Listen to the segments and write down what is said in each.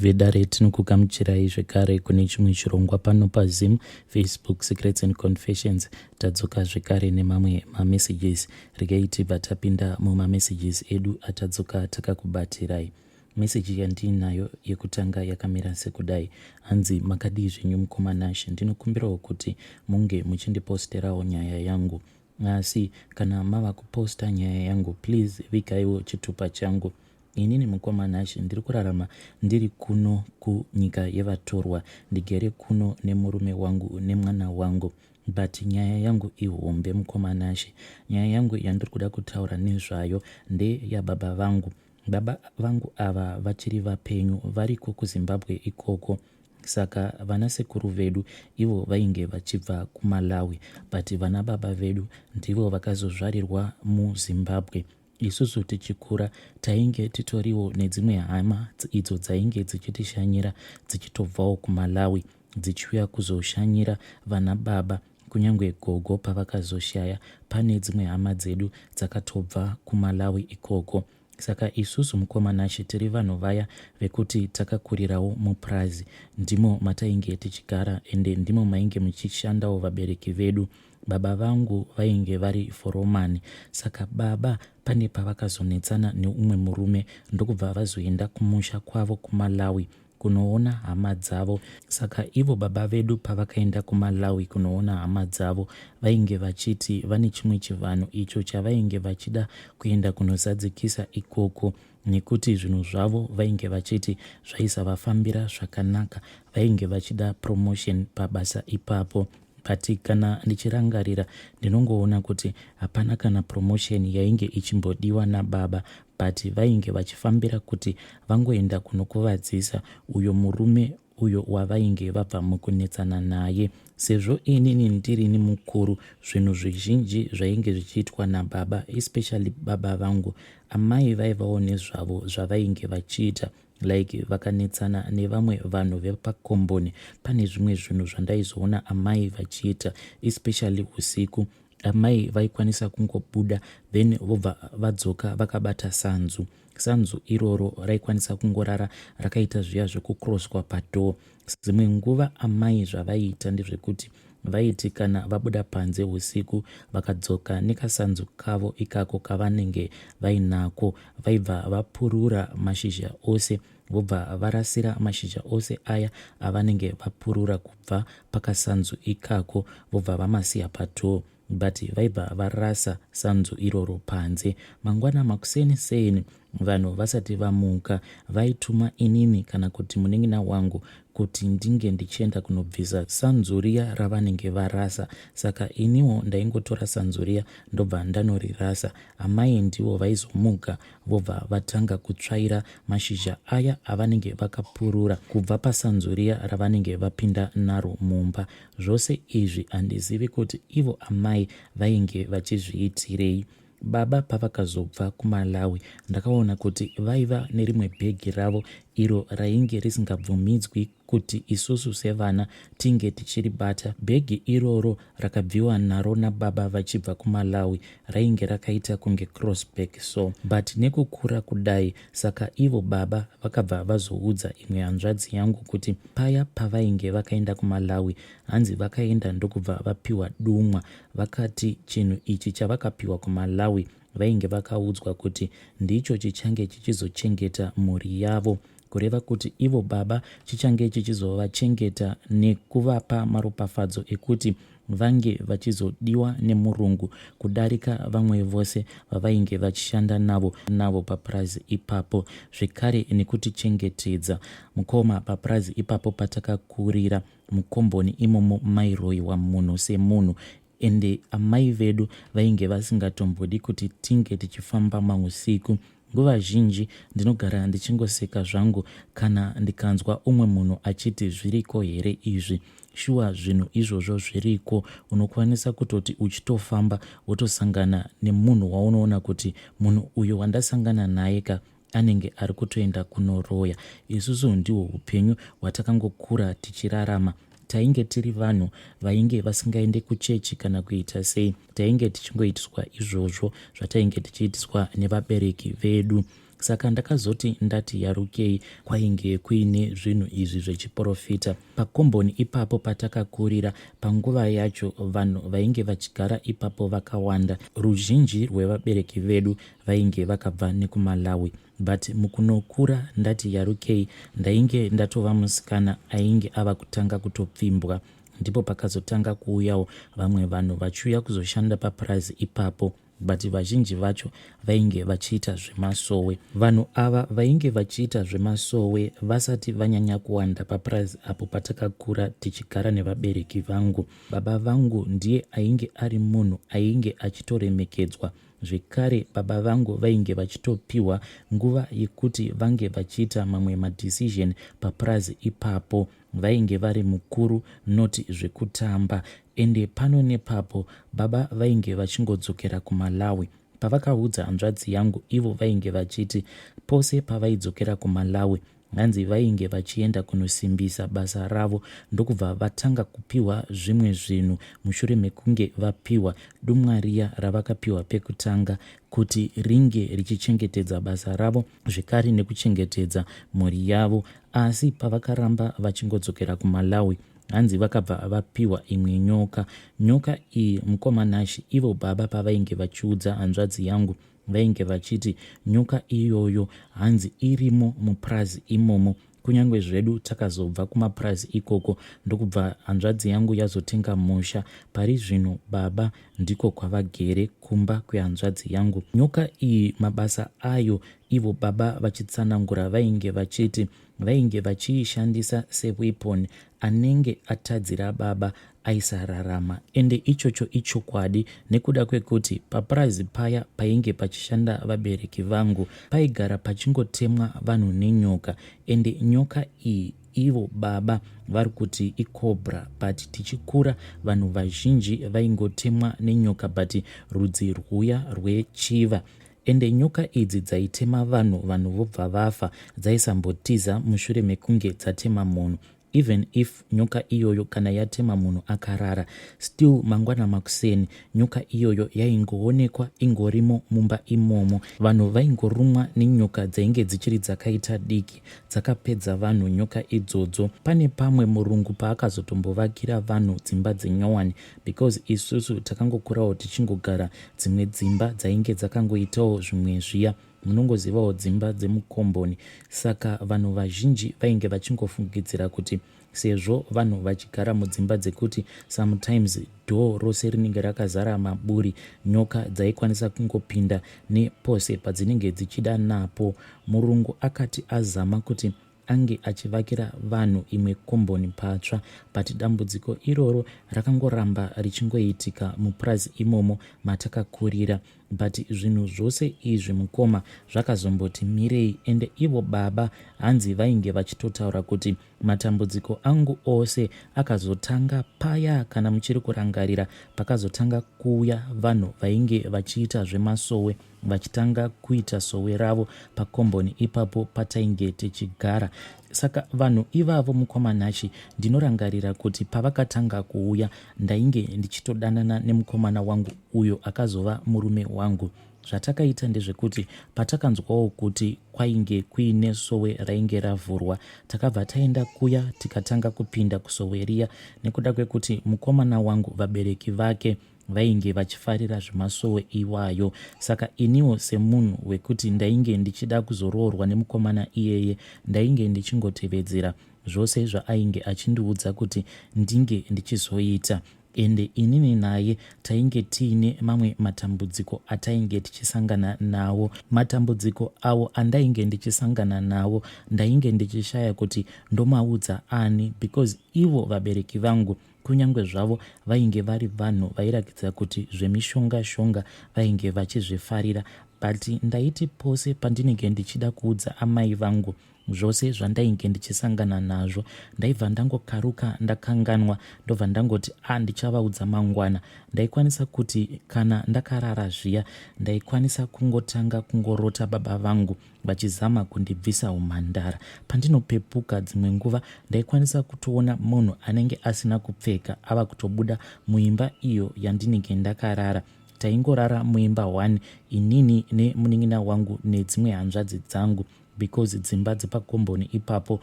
Vedare, tinokugamuchirai zvekare kune chimwe chirongwa pano paZim Facebook Secrets and Confessions. Tadzoka zvekare nemamwe mamessages. Regai tibva tapinda mumamessages edu atadzoka takakubatirai. Meseji yandiinayo yekutanga yakamira sekudai. Hanzi makadii zvenyu mukoma Nashe, ndinokumbirawo kuti munge muchindiposterawo nyaya yangu. Asi kana mava kuposta nyaya yangu please vigaiwo chitupa changu. Inini mukoma Nashe ndiri kurarama ndiri kuno kunyika yevatorwa. Ndigere kuno nemurume wangu nemwana wangu. But nyaya yangu ihombe mukoma Nashe. Nyaya yangu yandiri kuda kutaura nezvayo ndeyababa vangu. Baba vangu ava vachiri vapenyu variko kuZimbabwe ikoko saka vana sekuru vedu ivo vainge vachibva kuMalawi but vana baba vedu ndivo vakazozvarirwa muZimbabwe. Isusu tichikura tainge titoriwo nedzimwe hama idzo dzainge dzichitishanyira dzichitobvawo kuMalawi dzichiuya kuzoshanyira vana baba kunyange gogo pavakazoshaya pane dzimwe hama dzedu dzakatobva kuMalawi ikoko. Saka isusu mukoma Nashe tiri vanhu vaya vekuti takakurirawo mupurazi. Ndimo matainge tichigara ende ndimo mainge muchishandawo vabereki vedu. Baba vangu vainge vari foromani saka baba pane pavakazonetsana neumwe murume ndokubva vazoenda kumusha kwavo kuMalawi kunoona hama dzavo. Saka ivo baba vedu pavakaenda kuMalawi kunoona hama dzavo vainge vachiti vane chimwe chivanhu icho chavainge vachida kuenda kunozadzikisa ikoko nekuti zvinhu zvavo vainge vachiti zvaisavafambira zvakanaka. Vainge vachida promotion pabasa ipapo. But kana ndichirangarira ndinongoona kuti hapana kana promotion yainge ichimbodiwa nababa but vainge vachifambira kuti vangoenda kunokuvadzisa uyo murume uyo wavainge vabva mukunetsana naye. Sezvo inini ndirini mukuru zvinhu zvizhinji zvainge zvichiitwa nababa especially baba vangu. Amai vaivawo nezvavo zvavainge vachiita like vakanetsana nevamwe vanhu vepakomboni pane zvimwe zvinhu zvandaizoona amai vachiita especially usiku amai vaikwanisa kungobuda then vobva vadzoka vakabata sanzu sanzu iroro raikwanisa kungorara rakaita zviya zvekucrosswa padoor dzimwe nguva amai zvavaiita ndezvekuti vaiti kana vabuda panze usiku vakadzoka nekasanzu kavo ikako kavanenge vainako vaibva vapurura mashizha ose vobva varasira mashizha ose aya avanenge vapurura kubva pakasanzu ikako vobva vamasiya padoor but vaibva varasa sanzu iroro panze. Mangwana makuseni seni vanhu vasati vamuka vaituma inini kana kuti munin'ina wangu kuti ndinge ndichienda kunobvisa sanzu riya ravanenge varasa. Saka iniwo ndaingotora sanzu riya ndobva ndanorirasa. Amai ndivo vaizomuka vobva vatanga kutsvaira mashizha aya avanenge vakapurura kubva pasanzu riya ravanenge vapinda naro mumba. Zvose izvi handizivi kuti ivo amai vainge vachizviitirei. Baba pavakazobva kuMalawi ndakaona kuti vaiva nerimwe bhegi ravo iro rainge risingabvumidzwi kuti isusu sevana tinge tichiribata. Bhegi iroro rakabviwa naro nababa vachibva kuMalawi rainge rakaita kunge cross bag so. But nekukura kudai saka ivo baba vakabva vazoudza imwe hanzvadzi yangu kuti paya pavainge vakaenda kuMalawi hanzi vakaenda ndokubva vapiwa dumwa. Vakati chinhu ichi chavakapiwa kuMalawi vainge vakaudzwa kuti ndicho chichange chichizochengeta mhuri yavo kureva kuti ivo baba chichange chichizovachengeta nekuvapa maropafadzo ekuti vange vachizodiwa nemurungu kudarika vamwe vose vavainge vachishanda navo navo papurazi ipapo zvekare nekutichengetedza mukoma papurazi ipapo patakakurira mukomboni imomo mairoiwa munhu semunhu ende amai vedu vainge vasingatombodi kuti tinge tichifamba mausiku Nguva zhinji ndinogara ndichingoseka zvangu kana ndikanzwa umwe munhu achiti zviriko here izvi. Shuwa zvinhu izvozvo zviriko, unokwanisa kutoti uchitofamba wotosangana nemunhu waunoona kuti munhu uyu wandasangana naye ka anenge ari kutoenda kunoroya. Isusu ndihwo hupenyu hwatakangokura tichirarama. Tainge tiri vanhu vainge vasingaende kuchechi kana kuita sei. Tainge tichingoitiswa izvozvo zvatainge tichiitiswa nevabereki vedu. Saka ndakazoti ndati yarukei kwainge kuine zvinhu izvi zvechiporofita. Pakomboni ipapo patakakurira panguva yacho vanhu vainge vachigara ipapo vakawanda. Ruzhinji rwevabereki vedu vainge vakabva nekuMalawi. But mukunokura ndati yarukei ndainge ndatova musikana ainge ava kutanga kutopfimbwa. Ndipo pakazotanga kuuyawo vamwe vanhu vachiuya kuzoshanda papurazi ipapo but vazhinji vacho vainge vachiita zvemasowe. Vanhu ava vainge vachiita zvemasowe vasati vanyanya kuwanda papurazi apo patakakura tichigara nevabereki vangu. Baba vangu ndiye ainge ari munhu ainge achitoremekedzwa zvekare baba vangu vainge vachitopiwa nguva yekuti vange vachiita mamwe madecision papurazi ipapo. Vainge vari mukuru not zvekutamba ende pano nepapo baba vainge vachingodzokera kuMalawi. Pavakaudza hanzvadzi yangu ivo vainge vachiti pose pavaidzokera kuMalawi hanzi vainge vachienda kunosimbisa basa ravo ndokubva vatanga kupiwa zvimwe zvinhu mushure mekunge vapiwa dumwa riya ravakapiwa pekutanga kuti ringe richichengetedza basa ravo zvekare nekuchengetedza mhuri yavo asi pavakaramba vachingodzokera kuMalawi hanzi vakabva vapiwa imwe nyoka. Nyoka iyi mukoma Nash ivo baba pavainge vachiudza hanzvadzi yangu vainge vachiti nyoka iyoyo hanzi irimo mupurazi imomo kunyange zvedu takazobva kumapurazi ikoko ndokubva hanzvadzi yangu yazotenga musha pari zvino baba ndiko kwavagere kumba kwehanzvadzi yangu nyoka iyi mabasa ayo ivo baba vachitsanangura vainge vachiti vainge vachiishandisa seweapon anenge atadzira baba aisararama ende ichocho ichokwadi nekuda kwekuti papurazi paya painge pachishanda vabereki vangu paigara pachingotemwa vanhu nenyoka ende nyoka iyi ivo baba vari kuti icobra but tichikura vanhu vazhinji vaingotemwa nenyoka but rudzi rwuya rwechiva Ende nyoka idzi dzaitema vanhu vanhu vobva vafa dzaisambotiza mushure mekunge dzatema munhu. Even if nyoka iyoyo kana yatema munhu akarara still mangwana makuseni nyoka iyoyo yaingoonekwa ingorimo mumba imomo. Vanhu vaingorumwa nenyoka dzainge dzichiri dzakaita diki dzakapedza vanhu nyoka idzodzo. Pane pamwe murungu paakazotombovakira vanhu dzimba dzinyowani because isusu takangokurawo tichingogara dzimwe dzimba dzainge dzakangoitawo zvimwe zviya munongozivawo dzimba dzemukomboni saka vanhu vazhinji vainge vachingofungidzira kuti sezvo vanhu vachigara mudzimba dzekuti sometimes door rose rinenge rakazara maburi nyoka dzaikwanisa kungopinda nepose padzinenge dzichida napo murungu akati azama kuti ange achivakira vanhu imwe komboni patsva but dambudziko iroro rakangoramba richingoitika mupurazi imomo matakakurira but zvinhu zvose izvi mukoma zvakazomboti mirei ende ivo baba hanzi vainge vachitotaura kuti matambudziko angu ose akazotanga paya kana muchiri kurangarira pakazotanga kuuya vanhu vainge vachiita zvemasowe vachitanga kuita sowe ravo pakomboni ipapo patainge tichigara saka vanhu ivavo mukoma Nashi ndinorangarira kuti pavakatanga kuuya ndainge ndichitodanana nemukomana wangu uyo akazova murume wangu zvatakaita ndezvekuti patakanzwawo kuti kwainge kuine sowe rainge ravhurwa takabva taenda kuya tikatanga kupinda kusowe riya nekuda kwekuti mukomana wangu vabereki vake vainge vachifarira zvemasowe iwayo saka iniwo semunhu wekuti ndainge ndichida kuzoroorwa nemukomana iyeye ndainge ndichingotevedzera zvose zvaainge achindiudza kuti ndinge ndichizoita ende inini naye tainge tiine mamwe matambudziko atainge tichisangana nawo matambudziko awo andainge ndichisangana nawo ndainge ndichishaya kuti ndomaudza ani because ivo vabereki vangu Kunyangwe zvavo vainge vari vanhu vairakidza kuti zvemishonga shonga vainge vachizvifarira but ndaiti pose pandinenge ndichida kuudza amai vangu zvose zvandainge ndichisangana nazvo ndaibva ndangokaruka ndakanganwa ndobva ndangoti a ah, ndichavaudza mangwana ndaikwanisa kuti kana ndakarara zviya ndaikwanisa kungotanga kungorota baba vangu vachizama kundibvisa humhandara. Pandinopepuka dzimwe nguva ndaikwanisa kutoona munhu anenge asina kupfeka ava kutobuda muimba iyo yandinenge ndakarara. Taingorara muimba one inini nemunin'ina wangu nedzimwe hanzvadzi dzangu because dzimba dzepakomboni ipapo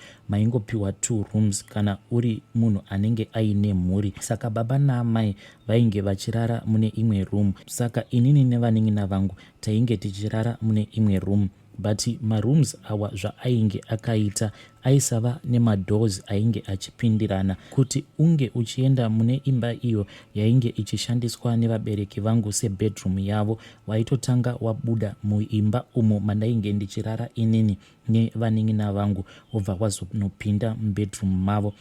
maingopiwa two rooms kana uri munhu anenge aine mhuri. Saka baba naamai vainge vachirara mune imwe room saka inini nevanin'ina vangu tainge tichirara mune imwe room. But marooms awa zvaainge akaita aisava nemadoors ainge achipindirana. Kuti unge uchienda mune imba iyo yainge ichishandiswa nevabereki vangu sebedroom yavo waitotanga wabuda muimba umo mandainge ndichirara inini nevanin'ina vangu wobva wazonopinda mubedroom mavo.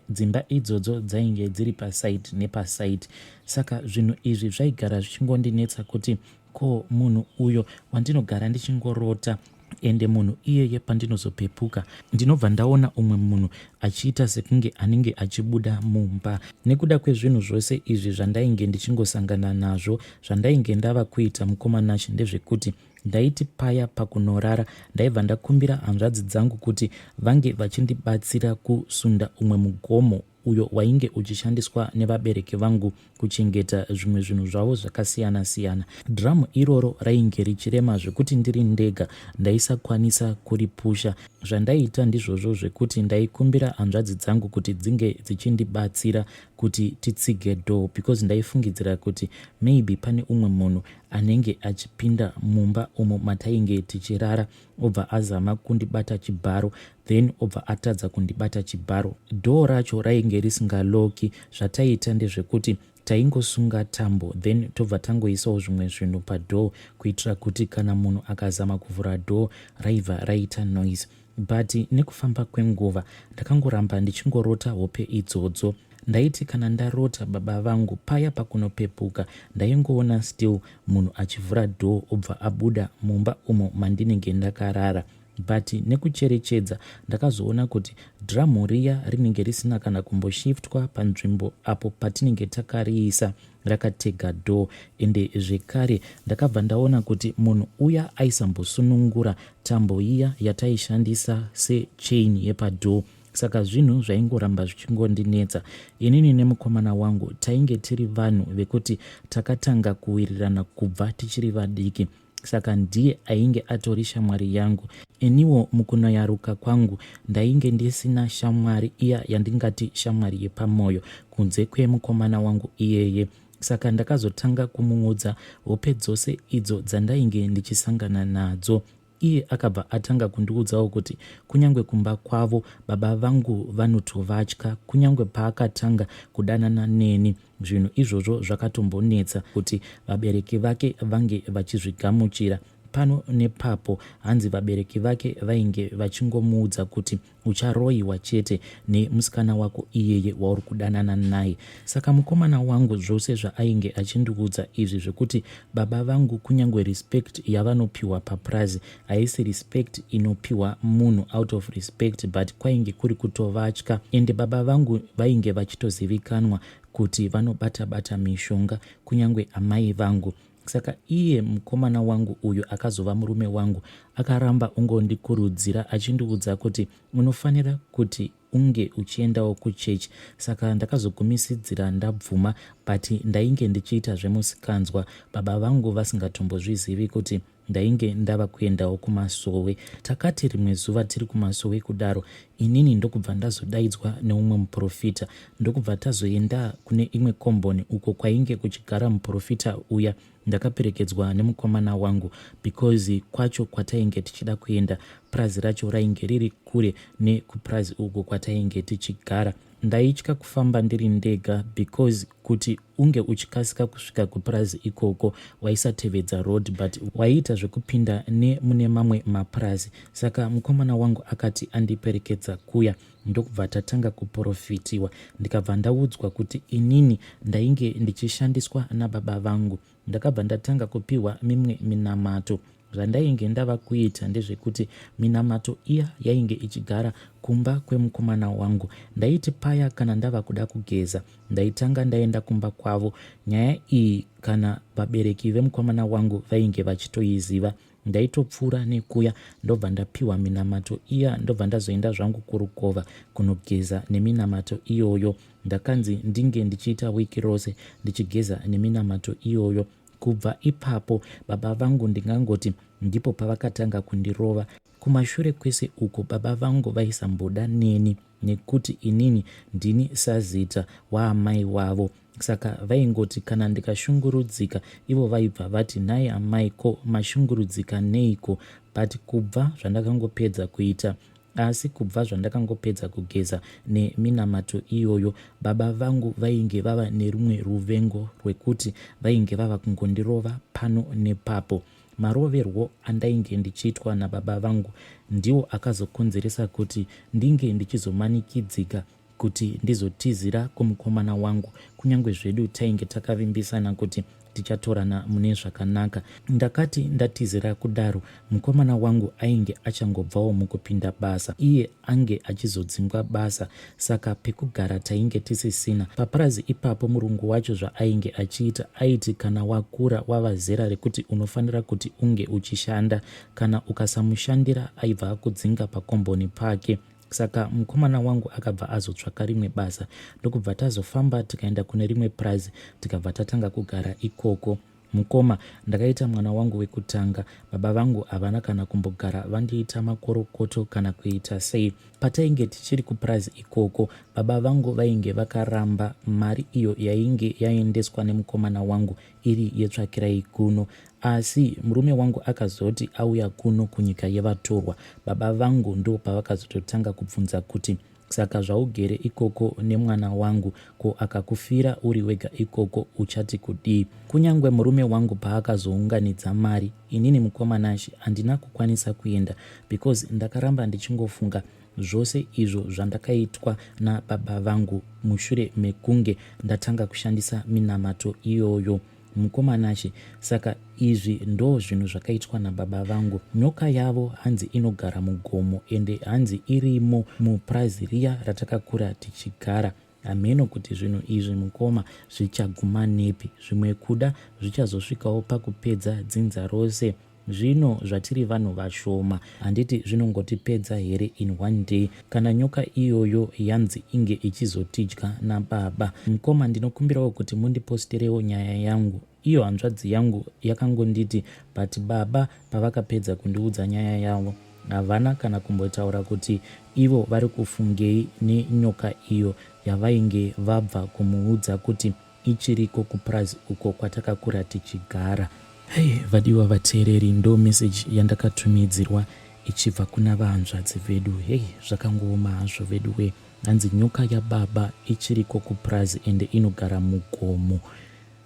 Dzimba idzodzo dzainge dziri paside nepaside. Saka zvinhu izvi zvaigara zvichingondinetsa kuti ko munhu uyo wandinogara ndichingorota ende munhu iyeye pandinozopepuka ndinobva ndaona umwe munhu achiita sekunge anenge achibuda mumba. Nekuda kwezvinhu zvose izvi zvandainge ndichingosangana nazvo, zvandainge ndava kuita mukoma Nash ndezvekuti ndaiti paya pakunorara ndaibva ndakumbira hanzvadzi dzangu kuti vange vachindibatsira kusunda umwe mugomo uyo wainge uchishandiswa nevabereki vangu kuchengeta zvimwe zvinhu zvavo zvakasiyana siyana. Drum iroro rainge richirema zvekuti ndiri ndega ndaisakwanisa kuripusha. Zvandaiita ndizvozvo zvekuti ndaikumbira hanzvadzi dzangu kuti dzinge dzichindibatsira kuti titsige door because ndaifungidzira kuti maybe pane umwe munhu anenge achipinda mumba umo matainge tichirara obva azama kundibata chibharo then obva atadza kundibata chibharo. Door racho rainge risingaloki, zvataiita ndezvekuti taingosunga tambo then tobva tangoisawo zvimwe zvinhu padoor kuitira kuti kana munhu akazama kuvhura door raibva raita noise. But nekufamba kwenguva ndakangoramba ndichingorota hope idzodzo. Ndaiti kana ndarota baba vangu paya pakunopepuka ndaingoona still munhu achivhura door obva abuda mumba umo mandinenge ndakarara. But nekucherechedza ndakazoona kuti drum riya rinenge risina kana kumboshiftwa panzvimbo apo patinenge takariisa rakatega door. Ende zvekare ndakabva ndaona kuti munhu uya aisambosunungura tambo iya yataishandisa sechain yepadoor. Saka zvinhu zvaingoramba zvichingondinetsa. Inini nemukomana wangu tainge tiri vanhu vekuti takatanga kuwirirana kubva tichiri vadiki. Saka ndiye ainge atori shamwari yangu. Iniwo mukunoyaruka kwangu ndainge ndisina shamwari iya yandingati shamwari yepamoyo kunze kwemukomana wangu iyeye. Saka ndakazotanga kumuudza hope dzose idzo dzandainge ndichisangana nadzo. Iye akabva atanga kundiudzawo kuti kunyange kumba kwavo baba vangu vanotovatya kunyange paakatanga kudanana neni zvinhu izvozvo zvakatombonetsa kuti vabereki vake vange vachizvigamuchira pano nepapo hanzi vabereki vake vainge vachingomuudza kuti Ucharoiwa chete nemusikana wako iyeye wauri kudanana naye. Saka mukomana wangu zvose zvaainge achindiudza izvi zvekuti baba vangu kunyangwe respect yavanopiwa papurazi haisi respect inopiwa munhu out of respect but kwainge kuri kutovatya ende baba vangu vainge vachitozivikanwa kuti vanobata bata mishonga kunyangwe amai vangu. Saka iye mukomana wangu uyu akazova murume wangu akaramba ongondikurudzira achindiudza kuti unofanira kuti unge uchiendawo kuchurch saka ndakazogumisidzira ndabvuma but ndainge ndichiita zvemusikanzwa baba vangu vasingatombozvizivi kuti ndainge ndava kuendawo kumasowe. Takati rimwe zuva tiri kumasowe kudaro inini ndokubva ndazodaidzwa neumwe muporofita ndokubva tazoenda kune imwe komboni uko kwainge kuchigara muporofita uya. Ndakaperekedzwa nemukomana wangu because kwacho kwatainge tichida kuenda purazi racho rainge riri kure nekupurazi uko kwatainge tichigara. Ndaitya kufamba ndiri ndega because kuti unge uchikasika kusvika kupurazi ikoko waisatevedza road but waiita zvekupinda nemune mamwe mapurazi saka mukomana wangu akati andiperekedza kuya ndokubva tatanga kuporofitiwa ndikabva ndaudzwa kuti inini ndainge ndichishandiswa nababa vangu Ndakabva ndatanga kupiwa mimwe minamato. Zvandainge ndava kuita ndezvekuti minamato iya yainge ichigara kumba kwemukomana wangu. Ndaiti paya kana ndava kuda kugeza ndaitanga ndaenda kumba kwavo. Nyaya iyi kana vabereki vemukomana wangu vainge vachitoiziva. Ndaitopfuura nekuya ndobva ndapiwa minamato iya ndobva ndazoenda zvangu kurukova kunogeza neminamato iyoyo. Ndakanzi ndinge ndichiita week rose ndichigeza neminamato iyoyo. Kubva ipapo baba vangu ndingangoti ndipo pavakatanga kundirova. Kumashure kwese uko baba vangu vaisamboda neni nekuti inini ndini sazita waamai wavo saka vaingoti kana ndikashungurudzika ivo vaibva vati nhai amai ko mashungurudzika neiko but kubva zvandakangopedza kuita Asi kubva zvandakangopedza kugeza neminamato iyoyo, baba vangu vainge vava nerumwe ruvengo rwekuti vainge vava kungondirova pano nepapo. Maroverwo andainge ndichiitwa nababa vangu ndiwo akazokonzeresa kuti ndinge ndichizomanikidzika kuti ndizotizira kumukomana wangu kunyange zvedu tainge takavimbisana kuti tichatorana mune zvakanaka. Ndakati ndatizira kudaro mukomana wangu ainge achangobvawo mukupinda basa iye ange achizodzingwa basa saka pekugara tainge tisisina. Papurazi ipapo murungu wacho zvaainge achiita aiti kana wakura wava zera rekuti unofanira kuti unge uchishanda kana ukasamushandira aibva akudzinga pakomboni pake. Saka mukomana wangu akabva azotsvaka rimwe basa ndokubva tazofamba tikaenda kune rimwe purazi tikabva tatanga kugara ikoko. Mukoma, ndakaita mwana wangu wekutanga. Baba vangu havana kana kumbogara vandiita makorokoto kana kuita sei. Patainge tichiri kupurazi ikoko, baba vangu vainge vakaramba mari iyo yainge yaendeswa nemukomana wangu iri yetsvakirai kuno. Asi murume wangu akazoti auya kuno kunyika yevatorwa, baba vangu ndopavakazototanga kubvunza kuti saka zvaugere ikoko nemwana wangu ko akakufira uri wega ikoko uchati kudii? Kunyangwe murume wangu paakazounganidza mari inini mukoma Nashy handina kukwanisa kuenda because ndakaramba ndichingofunga zvose izvo zvandakaitwa nababa vangu mushure mekunge ndatanga kushandisa minamato iyoyo. Mukoma Nashe, saka izvi ndo zvinhu zvakaitwa nababa vangu. Nyoka yavo hanzi inogara mugomo ende hanzi irimo mupurazi riya ratakakura tichigara. Hameno kuti zvinhu izvi mukoma zvichaguma nepi. Zvimwe kuda zvichazosvikawo pakupedza dzinza rose. Zvino zvatiri vanhu vashoma handiti zvinongotipedza here in one day kana nyoka iyoyo yanzi inge ichizotidya nababa. Mkoma ndinokumbirawo kuti mundiposterewo nyaya yangu. Iyo hanzvadzi yangu yakangonditi but baba pavakapedza kundiudza nyaya yavo havana kana kumbotaura kuti ivo vari kufungei nenyoka iyo yavainge vabva kumuudza kuti Ichiriko kupurazi uko kwatakakura tichigara. Hey vadiwa vateereri ndo message yandakatumidzirwa ichibva kuna vahanzvadzi vedu hey zvakangooma hazvo veduwee hanzi nyoka yababa ichiriko kupurazi ende inogara mugomo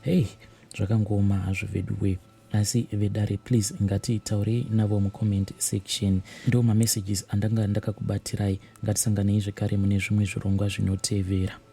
hey zvakangooma hazvo veduwee asi vedare please ngatitaurei navo mucomment section ndo mamessages andanga ndakakubatirai ngatisanganei zvekare mune zvimwe zvirongwa zvinotevera.